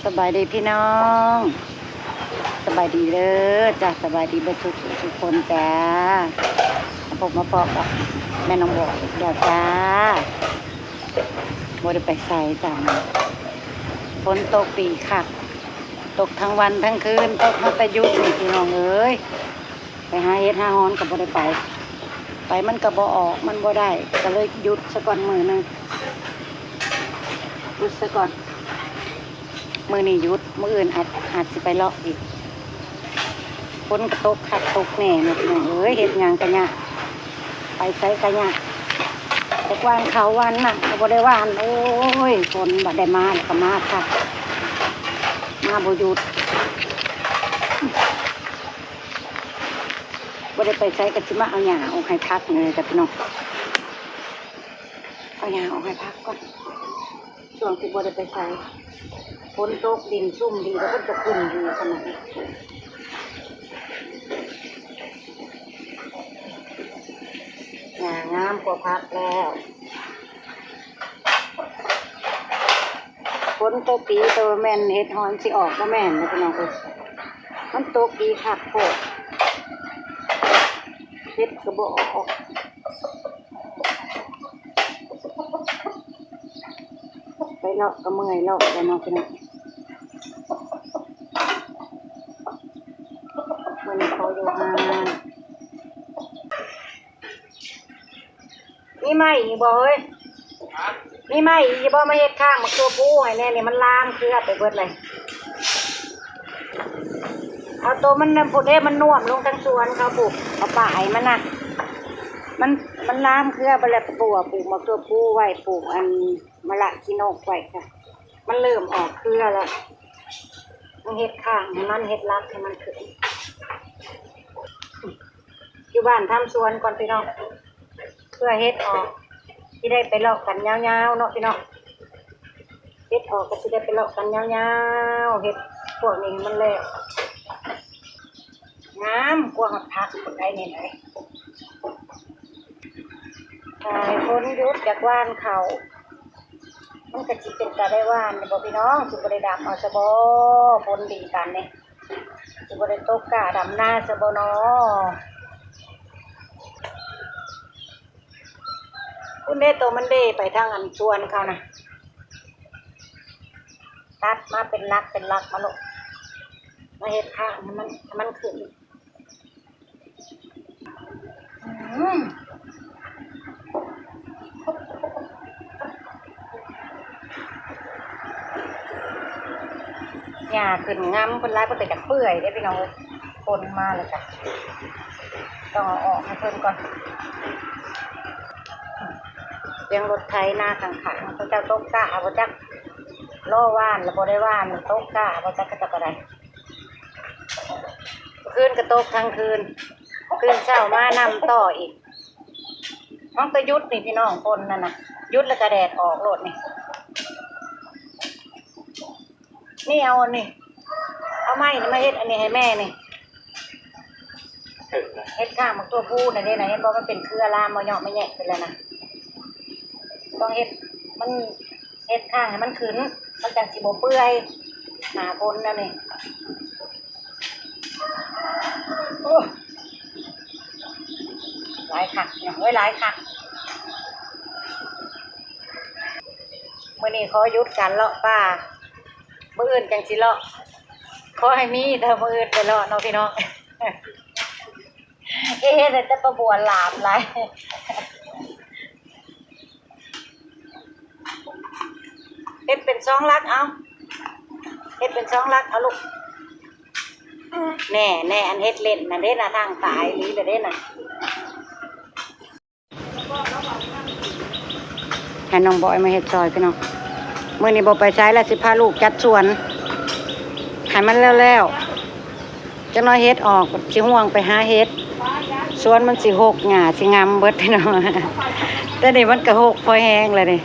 ສະບາຍດີພີ່ນ້ອງ ສະບາຍດີເດີຈ້າ ສະບາຍດີເບິດທຸກໆຄົນຈ້າ ມາພົບມາພໍ້ກັບແມ່ນ້ອງບອຍອີກແລ້ວຈ້າ ບໍ່ໄດ້ໄປໃສຈ້າ ຝົນຕົກດີຄັກ ຕົກທັງວັນທັງຄືນ ຕົກມາແຕ່ຢຸດນີ້ພີ່ນ້ອງເອີຍ. ໄປຫາເຫັດຫາຫອນກໍບໍ່ໄດ້ໄປ ໄປມັນກໍບໍ່ອອກ ມັນບໍ່ໄດ້ ກໍເລີຍຢຸດຊະກ່ອນມື້ໜຶ່ງ ຢຸດຊະກ່ອນ ມື້ນີ້ຢຸດ ມື້ອື່ນອາດ ອາດຊິໄປເລາະອີກ ຝົນກໍຕົກຄັກຕົກແນ່ເນາະພີ່ນ້ອງເອີຍ ເຮັດຫຍັງກໍຍາກ ໄປໃສກໍຍາກ ຈັກຫວ່ານເຂົ້າຫວ່ານນຳກໍບໍ່ໄດ້ຫວ່ານ ໂອ້ຍ ຝົນບັດໄດ້ມາແລ້ວກໍມາຄັກ ມາບໍ່ຢຸດ. ບໍ່ໄດ້ໄປໃສກໍຊິມາເອົາຫຍ້າອອກໃຫ້ຜັກນີ້ແຫຼະພີ່ນ້ອງ ເອົາຫຍ້າອອກໃຫ້ຜັກກ່ອນ ຊ່ວງທີ່ບໍ່ໄດ້ໄປໃສ ຝົນຕົກດິນຊຸ່ມດີ ແລ້ວມັນກໍຂຶ້ນດີຂະໜາດນີ້ ຫຍ້າງາມກວ່າຜັກແລ້ວ. ຝົນຕົກດີ ແຕ່ວ່າແມ່ນເຫັດຫອນຊິອອກບໍ່ແມ່ນນະພີ່ນ້ອງເອີຍ ມັນຕົກດີຄັກໂພດ ເຫັດກໍບໍ່ອອກ ໄປເລາະກໍເມື່ອຍເລາະແລ້ວເນາະພີ່ນ້ອງ ມື້ນີ້ຂໍຢູ່ເຮືອນ. ມີໄມ້ອີກບໍ່ເຮີ້ຍ? ມີໄມ້ອີກບໍ່? ມາເຮັດຂ້າງໝາກຕົວພູໃຫ້ແດ່ນີ້ ມັນລາມເຄືອໄປເບິດເລີຍ ເອົາໂຕມັນນັ້ນພຸ້ນເດ້ ມັນນວມລົງທາງສວນເຂົາພຸ້ນ ເອົາປາຍມັນນະ ມັນ ມັນລາມເຄືອໄປແລ້ວ ປູກ ປູກໝາກຕົວພູໄວ້ ປູກອັນມະລະຂີ້ນົກໄວ້ ມັນເລີ່ມອອກເຄືອແລ້ວ ມາເຮັດຂ້າງໃຫ້ມັນ ເຮັດຫຼັກໃຫ້ມັນຂຶ້ນ. ຢູ່ບ້ານທຳສວນກ່ອນພີ່ນ້ອງ ເພື່ອເຫັດອອກ ຊິໄດ້ໄປເລາະກັນຍາວໆເນາະພີ່ນ້ອງ ເຫັດອອກກໍຊິໄດ້ໄປເລາະກັນຍາວໆ ເຮັດພວກນີ້ໃຫ້ມັນແລ້ວ ງາມກວ່າຮອດຜັກພຸ້ນໃດນີ້ໃດ ຖ້າໃຫ້ຝົນຢຸດຈາກຫວ່ານເຂົ້າ ມັນກໍຊິເປັນຕາໄດ້ຫວ່ານຢູ່ບໍ່ພີ່ນ້ອງ ຊິບໍ່ໄດ້ດຳເອົາຊະບໍ່ ຝົນດີປານນີ້ ຊິບໍ່ໄດ້ຕົກກ້າດຳນາຊະບໍ່ນໍ ພຸ້ນເດ້ ໂຕມັນເດໄປທາງອັນສວນເຂົານະ ຕັດມາເປັນຫຼັກເປັນຫຼັກມາໂລດ ມາເຮັດທາງໃຫ້ມັນ ໃຫ້ມັນຂຶ້ນ ອືມ ຫຍ້າຂຶ້ນງາມ ເພິ່ນຫຼາຍ ເພິ່ນກໍຈະເປື່ອຍເດ້ພີ່ນ້ອງເອີຍ ຝົນມາແລ້ວກະຕ້ອງເອົາອອກໃຫ້ເພິ່ນກ່ອນ ສຽງລົດໄຖນາຂ້າງໆ ເຂົາເຈົ້າຕົກກ້າບໍ່ຈັກ ລໍຫວ່ານແລ້ວບໍ່ໄດ້ຫວ່ານ ຕົກກ້າບໍ່ຈັກ ເຂົາເຈົ້າກໍໄດ້ ຄືນກໍຕົກທັງຄືນ ຕື່ນເຊົ້າມານຳຕໍ່ອີກ ມັນກໍຢຸດນີ້ພີ່ນ້ອງ ຝົນນັ້ນນະ ຢຸດແລ້ວກໍແດດອອກໂລດນີ້ ນີ້ເອົາອັນນີ້ ເອົາໄມ້ນີ້ມາເຮັດອັນນີ້ໃຫ້ແມ່ນີ້ ເຮັດຂ້າງໝາກຕົວພູນັ້ນເດ້ນະ ເຫັນບໍ່ ມັນເປັນເຄືອລາມມາເຍາະມາແຍະໄປແລ້ວນະ ຕ້ອງເຮັດ ມັນ ເຮັດຂ້າງໃຫ້ມັນຂຶ້ນ ມັນຈັ່ງຊິບໍ່ເປື່ອຍ ໜ້າຝົນແນວນີ້ ໂອ້ ຫຼາຍຄັກເນາະເອີຍ ຫຼາຍຄັກ ມື້ນີ້ຂໍຢຸດການເລາະປ່າ ມື້ອື່ນຈັ່ງຊິເລາະ ຂໍໃຫ້ມີເດີ ມື້ອື່ນໄປເລາະເນາະພີ່ນ້ອງ ເຮັດແຕ່ປາບົວຫຼາມຫຼາຍ ເຮັດເປັນສອງຫຼັກເອົາ ເຮັດເປັນສອງຫຼັກເອົາລູກ ແນ່ໆ ອັນເຮັດເຫຼັ້ນນັ້ນເດ້ນະ ທາງຕາຍອີ່ຫຼີແລ້ວເດ້ນະ. ໃຫ້ນ້ອງບອຍມາເຮັດຊ່ອຍພີ່ນ້ອງ ມື້ນີ້ບໍ່ໄປໃສລະ ຊິພາລູກຈັດສວນໃຫ້ມັນແລ້ວໆ ຈັກໜ້ອຍເຫັດອອກ ຊິຮ່ວງໄປຫາເຫັດ ສວນມັນຊິຮົກ ຫຍ້າຊິງຳເບິດພີ່ນ້ອງ ແຕ່ນີ້ມັນກໍຮົກພໍແຮງແລ້ວນີ້.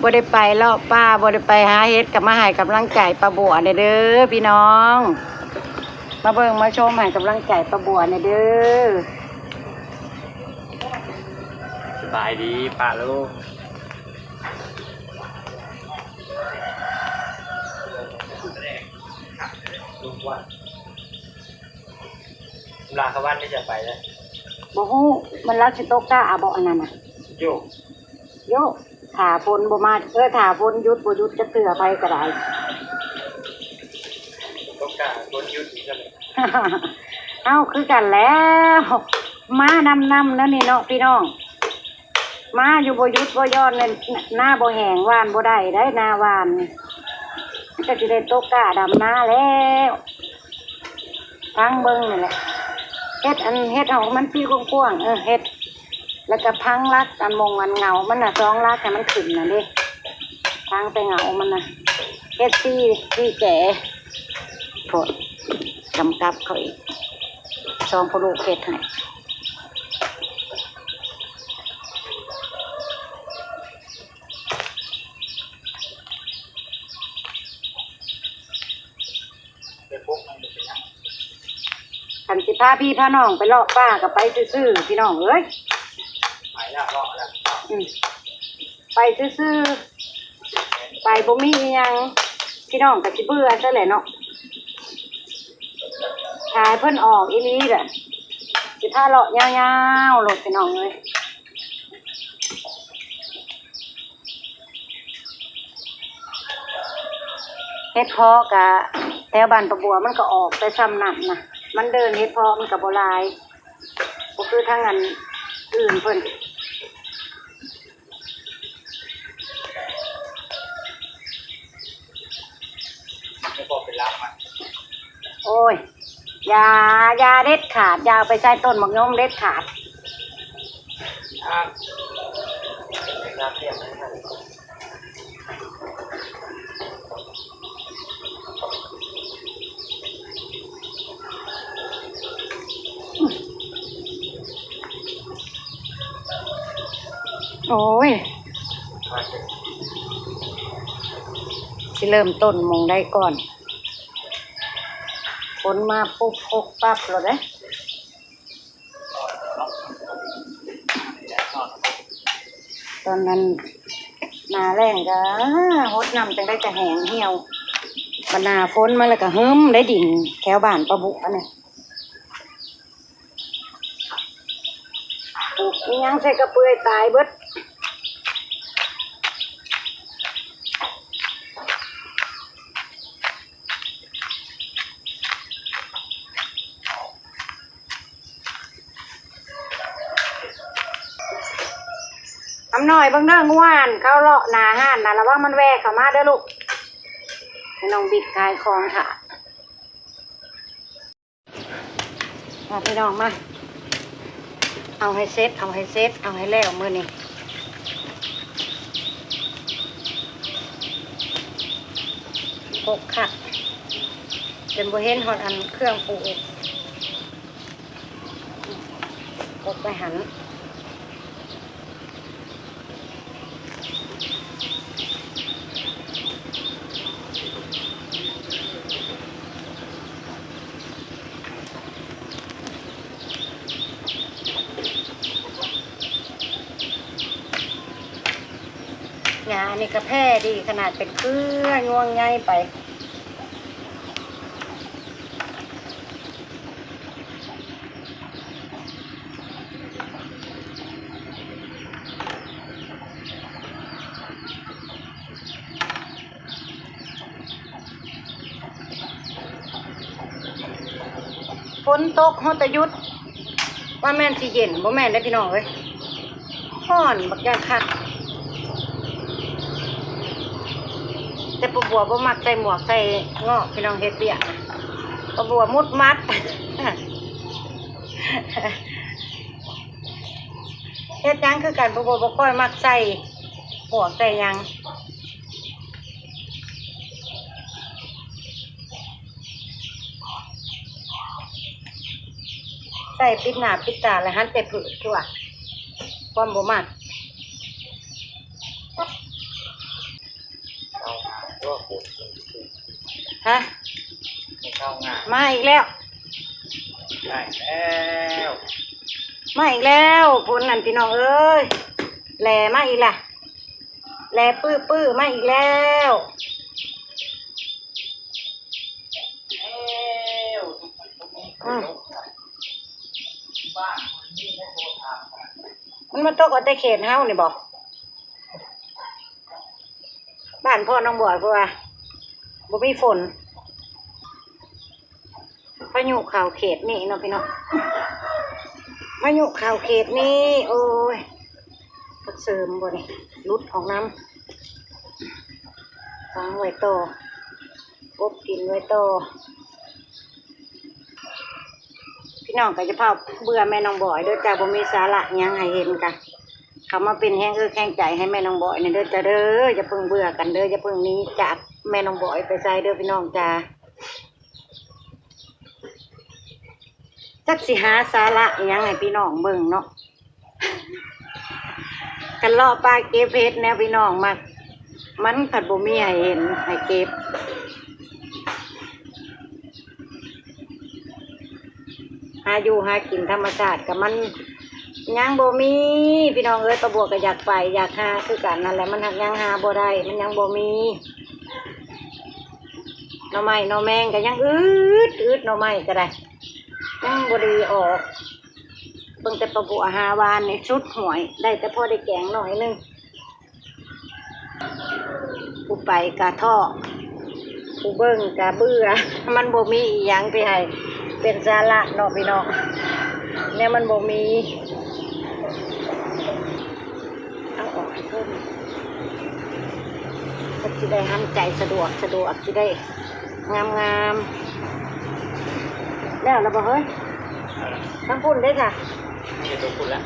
ບໍ່ໄດ້ໄປເລາະປ່າ ບໍ່ໄດ້ໄປຫາເຫັດ ກໍມາໃຫ້ກຳລັງໃຈປ້າບົວແດ່ເດີພີ່ນ້ອງ ໄປ ມາເບິ່ງມາຊົມໃຫ້ກຳລັງໃຈປ້າບົວແດ່ເດີ. ສະບາຍດີປ້າລຸງ. ລາຂະວັນໄດ້ຈະໄປແລ້ວ ບໍ່ຮູ້ ມັນລາວຊິຕົກກະອາບໍ່ອັນນັ້ນນະ. ໂຢ ໂຢ ຖ້າຝົນບໍ່ມາ ເອີ ຖ້າຝົນຢຸດບໍ່ຢຸດຈັກເທື່ອ ໃຜກໍໄດ້ ຕົກກະຝົນຢຸດອີກແລ້ວ. ເອົ້າ ຄືກັນແລ້ວ ມານຳໆ ແນວນີ້ເນາະພີ່ນ້ອງ. ມາຢູ່ບໍ່ຢຸດບໍ່ຢ່ອນເລີຍ ນາບໍ່ແຫ້ງ ຫວ່ານບໍ່ໄດ້ໄດ໋ ນາຫວ່ານ ມັນກໍຊິໄດ້ຕົກກ້າດຳນາແລ້ວ. ຟັງເບິ່ງນີ້ແຫຼະ ເຮັດອັນ ເຮັດໃຫ້ມັນປີກວ້າງໆ ເອີ ເຮັດ ແລ້ວກໍພັງຫຼັກອັນມົງອັນເຫງົ້າມັນນະ ສອງຫຼັກໃຫ້ມັນຂຶ້ນນະເດ້ ພັງແຕ່ເຫງົ້າມັນນະ ເຮັດສີ່ ສີ່ແຈ ໂພດ ກຳກັບເຂົາອີກ ສອງພໍ່ລູກເຮັດໃຫ້. ຄັນຊິພາພີ່ພານ້ອງໄປເລາະປ່າກໍໄປຊື່ໆ ພີ່ນ້ອງເອີຍ ໄປແລ້ວເລາະແລ້ວ ອືມ ໄປຊື່ໆ ໄປບໍ່ມີອີ່ຫຍັງ ພີ່ນ້ອງກໍຊິເບື່ອຊະແຫຼະເນາະ. ຖ້າໃຫ້ເພິ່ນອອກອີ່ຫຼີແຫຼະ ຊິພາເລາະຍາວໆໂລດ ພີ່ນ້ອງເອີຍ. ເຫັດເພາະກະແຖວບ້ານປ້າບົວມັນກະອອກແຕ່ຊ່ຳນັ້ນນະ ມັນເດີ່ນ ເຫັດເພາະມັນກະບໍ່ຫຼາຍ ບໍ່ຄືທາງອັນອື່ນເພິ່ນ. ໂອ້ຍ ຢ່າ ຢ່າເດັດຂາດ ຢ່າເອົາໄປໃສ່ຕົ້ນໝາກຍົມເດັດຂາດ. ໂອ້ຍ ຊິເລີ່ມຕົ້ນໝ່ອງໃດກ່ອນ? ຝົນມາປຸບປຸບປັບໂລດເດ້. ຕອນນັ້ນໜ້າແລ້ງກະຫົດນ້ຳຈັ່ງໃດກະແຫ້ງຫ່ຽວ ບັດໜ້າຝົນມາແລ້ວກະຫຶມໄດ້ດິນແຖວບ້ານປ້າບຸອັນນີ້ ປູກອີ່ຫຍັງໃສ່ກະເປື່ອຍຕາຍເບິດ. ອຳນວຍເບິ່ງເດີ ງົວຫັ້ນເຂົາເລາະໜ້າຮ້ານນະ ລະວັງມັນແວ່ເຂົ້າມາເດີລູກ ໃຫ້ນ້ອງບິດຂາຍຂອງຖ້າ. ມາພີ່ນ້ອງມາ ເອົາໃຫ້ເສັດ ເອົາໃຫ້ເສັດ ເອົາໃຫ້ແລ້ວມື້ນີ້ ປົກຄັກ ຈົນບໍ່ເຫັນຮອດອັນເຄື່ອງປູກ. ກົດໄວ້ຫັ້ນ ຫຍ້າອັນນີ້ກະແຜ່ດີຂະໜາດ ເປັນເຄືອຍງວງໃຍໄປ. ຝົນຕົກຮອດແຕ່ຢຸດ ວ່າແມ່ນຊິເຢັນ ບໍ່ແມ່ນເດ້ພີ່ນ້ອງເອີຍ ຮ້ອນບັກຢ່າງຄັກ. ແຕ່ປ້າບົວບໍ່ມັກໃສ່ໝວກໃສ່ເງາະ ພີ່ນ້ອງ ເຮັດວຽກ ປ້າບົວມຸດມັດ ເຮັດຫຍັງຄືກັນ ປ້າບົວບໍ່ຄ່ອຍມັກໃສ່ໝວກໃສ່ຫຍັງ. ໃສ່ປິດໜ້າປິດຕາ ແລ້ວຫັນແຕ່ຜືດຕົວະ ຄວາມບໍ່ມັກ. ຮະ? ມາອີກແລ້ວ. ໄດ້ແລ້ວ ມາອີກແລ້ວ ຝົນນັ້ນ ພີ່ນ້ອງເອີຍ ແຫຼມາອີກລະ ແຫຼປຶໆ ມາອີກແລ້ວ ອືມ ມັນມາຕົກເອົາແຕ່ເຂດເຮົານີ້ບໍ? ບ້ານພໍ່ນ້ອງບອຍ ເພາະວ່າບໍ່ມີຝົນ ພາຍຸເຂົ້າເຂດນີ້ເນາະພີ່ນ້ອງ ພາຍຸເຂົ້າເຂດນີ້ ໂອ້ຍ ຜັກເສີມບໍ່ນີ້ ຫຼຸດອອກນຳ ຝັງໄວ້ຕໍ່ ກົບກິນໄວ້ຕໍ່. ພີ່ນ້ອງກໍຢ່າພາວເບື່ອແມ່ນ້ອງບອຍເດີຈ້າ ບໍ່ມີສາລະຫຍັງໃຫ້ເຫັນ ກະເຂົ້າມາເປັນແຮງເອິກແຮງໃຈໃຫ້ແມ່ນ້ອງບອຍແດ່ເດີຈ້າເດີ ຢ່າເພິ່ງເບື່ອກັນເດີ ຢ່າເພິ່ງໜີຈາກແມ່ນ້ອງບອຍໄປໃສເດີ ພີ່ນ້ອງຈ້າ. ຈັກຊິຫາສາລະອີ່ຫຍັງໃຫ້ພີ່ນ້ອງເບິ່ງເນາະ ຄັນເລາະປ່າເກັບເຫັດແນວພີ່ນ້ອງມັກ ມັນພັດບໍ່ມີໃຫ້ເຫັນໃຫ້ເກັບ ຫາຢູ່ຫາກິນທຳມະຊາດກໍມັນຍັງບໍ່ມີ ພີ່ນ້ອງເອີຍ ປ້າບົວກໍຢາກໄປຢາກຫາຄືກັນນັ້ນແຫຼະ ມັນຫາກຍັງຫາບໍ່ໄດ້ ມັນຍັງບໍ່ມີ ໜໍ່ໄມ້ໜໍ່ແມງກໍຍັງອຶດ ອຶດໜໍ່ໄມ້ກໍໄດ້ ຍັງບໍ່ໄດ້ອອກ ເບິ່ງແຕ່ປ້າບົວຫາວານນີ້ສຸດຫ້ວຍ ໄດ້ແຕ່ພໍໄດ້ແກງໜ້ອຍໜຶ່ງ ຜູ້ໄປກະທໍ້ ຜູ້ເບິ່ງກະເບື່ອ ມັນບໍ່ມີອີ່ຫຍັງທີ່ໃຫ້ເປັນສາລະເນາະພີ່ນ້ອງ ແນວມັນບໍ່ມີ ເອົາອອກໃຫ້ເພິ່ນ ເພິ່ນຊິໄດ້ຫັນໃຈສະດວກ ສະດວກ ຊິໄດ້ງາມໆ ແລ້ວລະບໍ່ເຮີ້ຍ? ທາງພຸ້ນເດ້ຊະ ເຮັດຕົວພຸ້ນລະ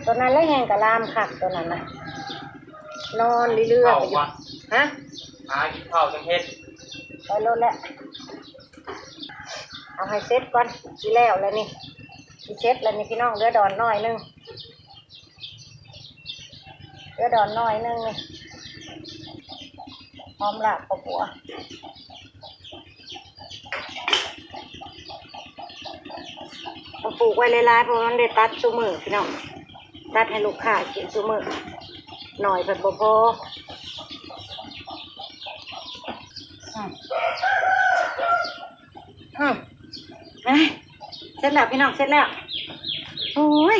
ຕົວນັ້ນລະແຮງກະລາມຄັກ ຕົວນັ້ນນະ ນອນເລື້ອຍໆ ເຂົ້າມາ ຮະ ຫາກິນເຂົ້າຈັ່ງເຮັດ ໄປໂລດແຫຼະ ເອົາໃຫ້ເສັດກ່ອນ ຊິແລ້ວແລ້ວນີ້ ຊິເສັດແລ້ວນີ້ ພີ່ນ້ອງ ເຫຼືອດອນໜ້ອຍໜຶ່ງ ເຫຼືອດອນໜ້ອຍໜຶ່ງນີ້ ຫອມລາບຂອບບົວ ເອົາປູກໄວ້ຫຼາຍໆ ເພາະວ່າມັນໄດ້ຕັດຊຸມື້ພີ່ນ້ອງ ຕັດໃຫ້ລູກຄ້າກິນຊຸມື້ ໜ້ອຍເພິ່ນບໍ່ພໍ ອືມ ອືມ ເອີຍ ເສັດແລ້ວພີ່ນ້ອງ ເສັດແລ້ວ ໂອ້ຍ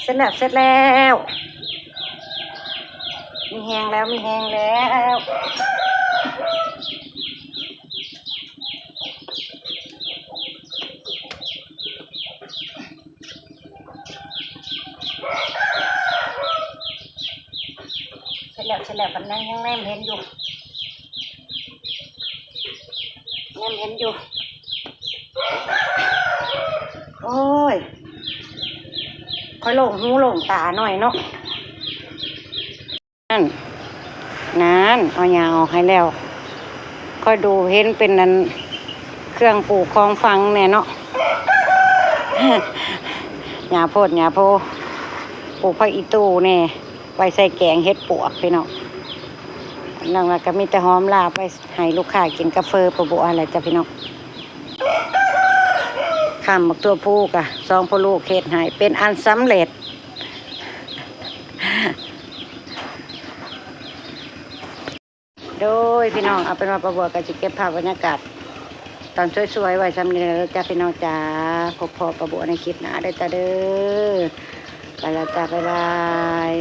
ເສັດແລ້ວ ເສັດແລ້ວ ມີແຮງແລ້ວ ມີແຮງແລ້ວ ເສັດແລ້ວ ເສັດແລ້ວ ບັດນັ້ນຍັງແນມເຫັນຢູ່ ແນມເຫັນຢູ່ ໂອ້ຍ ຂ້ອຍໂລ່ງຫູໂລ່ງຕາໜ້ອຍເນາະ. ນັ້ນ ນັ້ນ ເອົາຫຍ້າອອກໃຫ້ແລ້ວ ຂ້ອຍດູເຫັນເປັນອັນ ເຄື່ອງປູກຂອງຝັງແດ່ເນາະ ຫຍ້າໂພດຫຍ້າໂພ ປູກຜັກອີ່ຕູ່ແດ່ ໄວ້ໃສ່ແກງເຫັດປວກພີ່ນ້ອງ ນອກນັ້ນກໍມີແຕ່ຫອມລາບໄວ້ໃຫ້ລູກຄ້າກິນກັບເຝີປ້າບົວຫັ້ນແຫຼະຈ້າພີ່ນ້ອງ ຂ້າມບັກຖົ່ວພູກະ ສອງພໍ່ລູກເຮັດໃຫ້ເປັນອັນສຳເລັດ. ໂດຍ ພີ່ນ້ອງ ເອົາເປັນວ່າປ້າບົວກໍຊິເກັບພາບບັນຍາກາດຕອນສວຍໆໄວ້ສ່ຳນີ້ແຫຼະເດີຈ້າພີ່ນ້ອງຈ້າ ພົບພໍ້ປ້າບົວໃນຄລິບໜ້າເດີຈ້າເດີ ໄປແລ້ວຈ້າ ບາຍບາຍ.